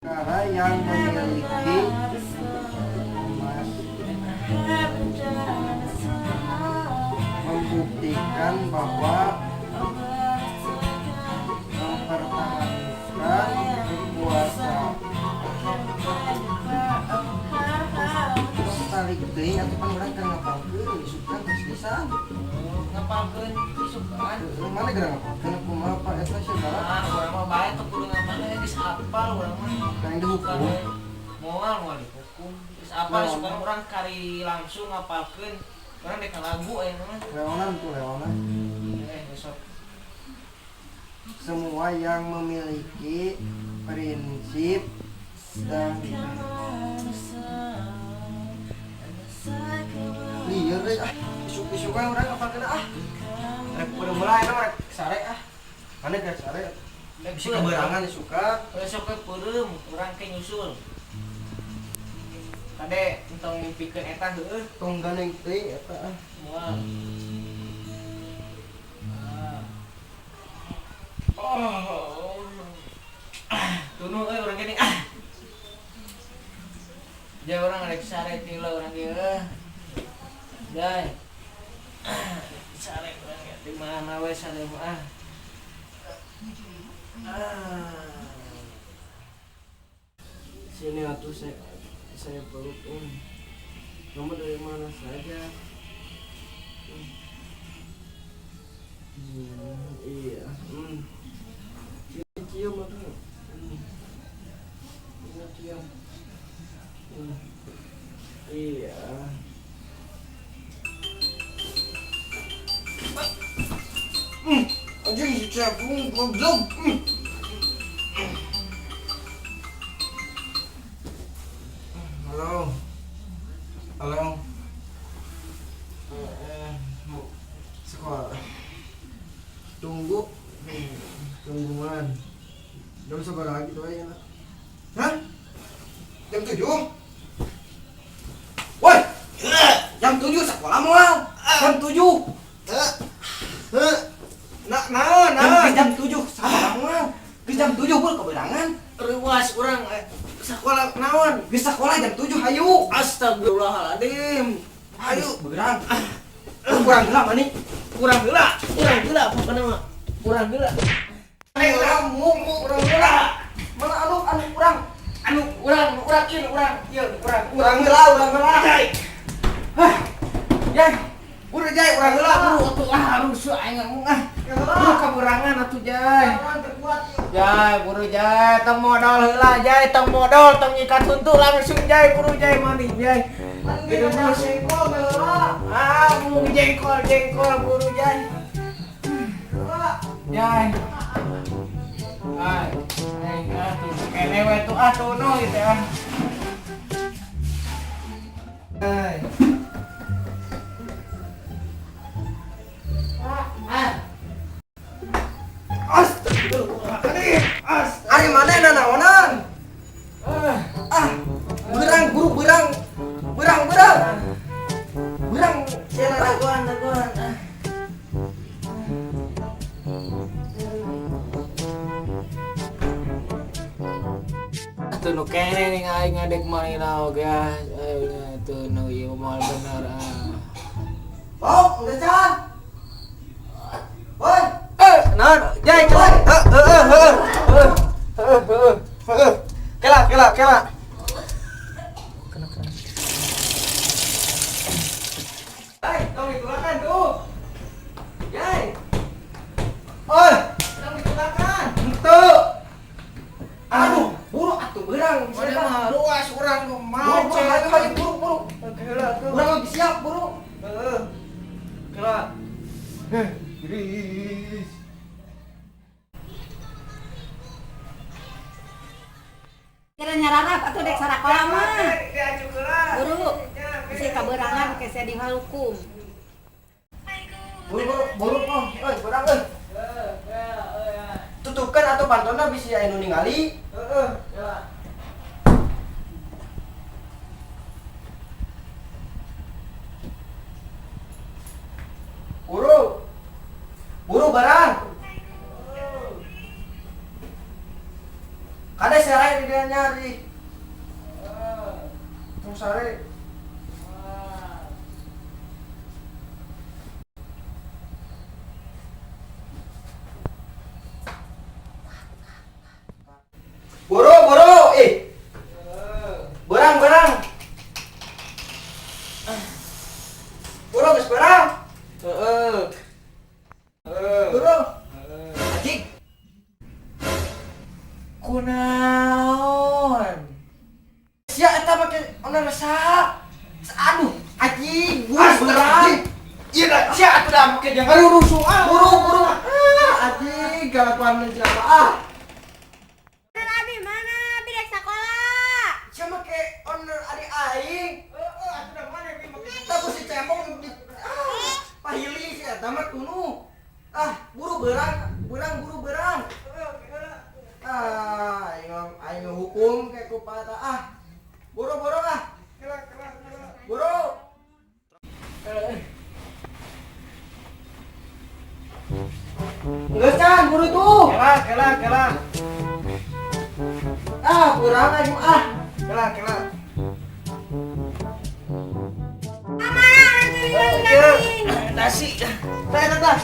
Negara yang memiliki emas membuktikan bahwa mempertahankan kekuasaan. Tarik teuing atuh, pan urang keur ngapalkeun isukan geus lisan. Ngapalkeun isukan? Heeh, mana geura ngapalkeun, kumaha Pak eta sia balap? Ah, urang mah bae teu kudu ngapalkeun, geus apal urang mah. Yang dihukum. Moal, moal dihukum. Geus apal isukan urang kari langsung ngapalkeun. Urang dek lagu aya mah. Leonan tuh, leonan. Eh, besok. Semua yang memiliki prinsip dan lieur deh ah, isuk-isukan urang ngapalkeun ah. Rek udah mulai mah rek sare ah. Mana rek sare? Bisa keberangan isukan. Besok ke peureum, urang ke nyusul. Kade entong mimpikeun eta heueuh. Tong gandeng teuing eta ah. Moal. Ah. Oh. Tunu euy urang gini ah. Jai, urang rek sare ti urang ieu. Jai. Sare urang ya di mana we sare mah ah. Ah. Sini atuh, saya peluk ini. Kamu dari mana saja? Iya. Sini cium atuh. Sini cium. Iya. Anjing si Cepung goblok. Halo. Halo. Mau sekolah. Tunggu. Tungguan. Jam seberapa lagi tuh ya? Hah? Jam 7? Woi! Jam 7 sekolah moal. Jam 7. Nah, naon, Jam naon. Jam 7 sekolah moal. Geus jam 7 bul keberangan. Reuwas urang sekolah naon? Geus sekolah jam 7, hayu. Astagfirullahaladzim. Ayo, beurang. Kurang heula mani. Kurang heula, kurang heula pokokna mah. Kurang heula. Urang mu kurang heula. Mana anu anu kurang? Anu urang, urang ieu urang, ieu urang. Urang heula, urang heula. Jai. Hah. Jai. Buru Jai, urang heula, buru. Buru atuh ah, rusuh aing ngomong ah. Buru kaburangan atuh Jai. Jai, buru Jai, tong modal heula Jai, tong modal, tong nyikat huntu langsung Jai, buru Jai mandi Jai. Gitu mah. Ah, mau jengkol, jengkol buru Jai. Jai. Ay, aing ah tuh kene we tuh ah tuh gitu ah. Jai. Ah. Astagfirullahaladzim. Ari mana nanaonan? Ah. Ah, beurang buru beurang. Beurang beurang. Beurang sia. Dagoan, dagoan. Ah. Tuh nu kene nih aing ngadek manina oge ah. Tuh nu ieu moal bener ah. Oh, udah can. Woi, Eh, naon? Jai, kela. Heeh, heeh, heeh. Heeh, heeh, heeh. Kela, kela, kela. Kena, kena. Jai, tong ditulakan tuh. Jai. Oi, Tong ditulakan. henteu. Aduh, buru atuh beurang. Mana mah luas urang Buru, macet. buru, hayu, hayu, buru, buru. Kela tuh. Urang lagi siap, buru. Heeh. Kela. Gris. Kira nyararap atuh dek sarakola mah. Buru, bisi kaberangan ke sia dihukum. Buru, buru, buru, oh, oi, beurang euy. Tutupkan atau pantona bisi aya nu ningali. Heeh, kela. Buru. Buru barang. Kade serai di dieu nya. bener ih. Tong sare. Buru, buru, ih. Berang, berang. Buru geus berang. Heeh. Heeh. Buru. Anjing. Kunaon? Sia eta make onar saha? Aduh, anjing, buru berang. Iya dah, sia atuh dah make jangan Aduh rusuh ah. Buru, buru. Ah, anjing, kalakuan siapa ah. Abi mana? Abi dek sekolah. Sia make owner adik aing. Heeh, atuh dah mana bi make. Tapi si cembong di ah, pahili si eta mah kuno. Ah, buru berang, berang buru berang. Ah, aing hukum kayak kupata ah. Buru-buru ah. Kela kela kela. Buru. Geus can, buru tuh. Kela kela kela. Ah, kurang aing ah. Kela kela. Mana? Nasi. Tah tah tah.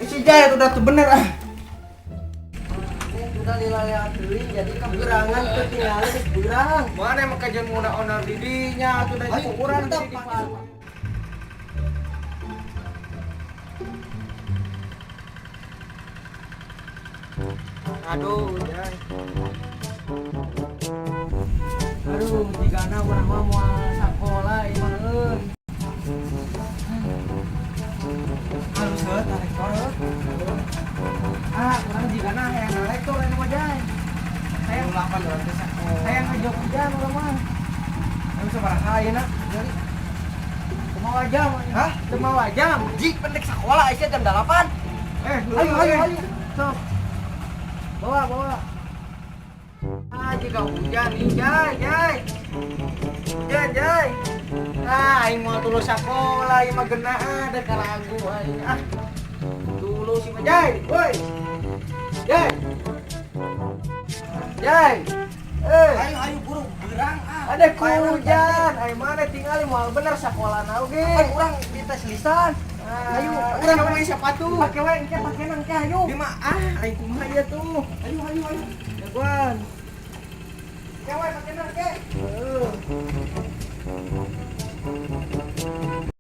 Si Jaya udah tuh bener ah. Udah lila teuing jadi keberangan ketinggalan geus beurang. Mana emang kajian muna onar didinya atuh da Ayo, ukuran tetap, di Pak. Aduh, Jay. Aduh, jigana urang mah moal sakola ieu mah euy. Halus heuh tarektor heuh. Ah, urang jigana hayang ngarektor anu mah Jay. Hayang Ulah pan urang teh sakola. hayang ka Jogja urang mah. Ayo sabaraha ayeuna? Jadi Kumaha jam? Hah? Kumaha jam? Jik pendek sekolah Aisyah jam 8. Eh, Ayo, ayo, ayo. Sok. Bawa, bawa. Ah, jika hujan nih, Jay, Jay. Hujan, Jay. Ah, aing mau tulus sekolah, aing mah geuna ada ka lagu aing. Ah. Tulus sih mah, Jay. Woi. Jay. Jay. Eh, Ayo ayo buru berang ah. ada hujan. Aing mana tinggal moal bener sekolah na oge. Kan urang di tes lisan. Ah, Ayo, urang urang pakai sepatu. Pakai wae engke pakai nang engke ayo. Di mah ah aing kumaha ieu tuh. Ayo ayo ayo. Jagoan. Kewe pakai nang ke. Heeh.